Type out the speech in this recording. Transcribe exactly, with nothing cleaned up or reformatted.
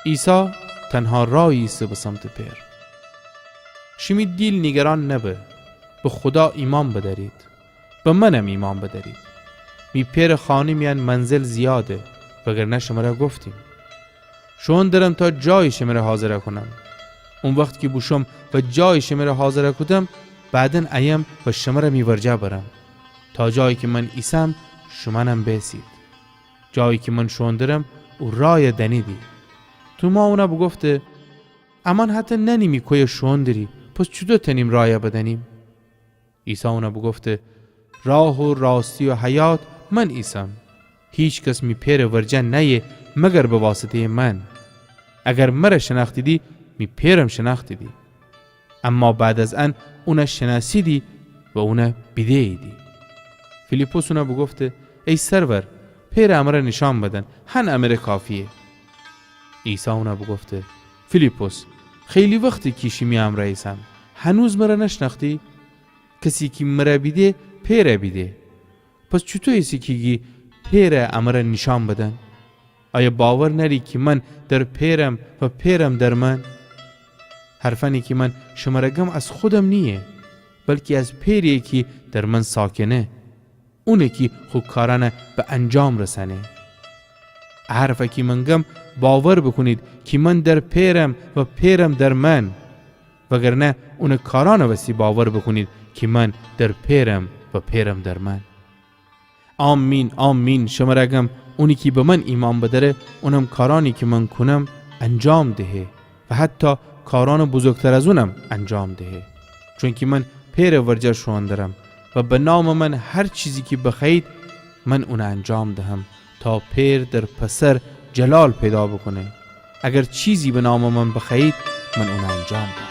عیسی تنها رایی ایسه به سمتٚ پئر. شیمی دیل نیگران نبه، به خودا ایمأن بدأرید، به منم ایمأن بدأرید. می پئرٚ خانه میأن منزل زیاده، وگرنه شمره گفتیم. شوئون درم تا جایی شمره حاضر کونم. او وخت کی بوشوم و جایی شمره حاضر کودم، بعداً ایم و شمره می ورجه برم، تا جایی کی من ایسم شومأنم بیسید. جایی کی من شوئون درم او رای دأنیدی. توما اون بوگفته، امأن حتی نأنیمی کویه شوئون دری، پس چوطو تأنیم رای بدأنیم؟ عیسی اون بوگفته، راه و راستی و حیات من ایسم. هیکس می پئرٚ ورجه نأیه مگر به واسطه‌یٚ من. اگر مره شنأختیدی، می پئرم شنأختیدی. اما بعد از ان اون شنأسیدی و اون بیده‌ییدی. فیلیپس اون بوگفته، ای سرور، پئر امره نیشأن بدن، هن امره کافییه. عیسی اون بوگفته، فیلیپس، خیلی وخته کی شیمی امرأ ایسم، هنوز مره نشنأختی؟ کسی کی مره بیده، پئر بیده. پس چوطو ایسه کی گی پئر امره نیشأن بدن؟ آیا باور نأری کی من در پئرم و پئرم در من؟ حرفأنی کی من شمره گم از خودم نییه، بلکی از پئرییه کی در من ساکنه. اونه کی خو کارأن به انجام رسأنه. ا حرف کی من گم باور بوکونید کی من در پئرم و پئرم در من. وگرنه اونٚ کارأنٚ وسی باور بوکونید کی من در پئرم و پئرم در من. آمین، آمین، شمره گم، اونی کی به من ایمأن بدأره، اونم کارأنی کی من کونم انجام دهه و حتی کارأنٚ بزرگتر از اونم انجام دهه. چونکی من پئرٚ ورجه شوئون درم و به نامٚ من هر چیزی کی بخوأیید، من اون انجام دهم، تا پئر در پسر جلال پیدا بوکونه. اگر چیزی به نامٚ من بخوأیید، من اون انجام دهم.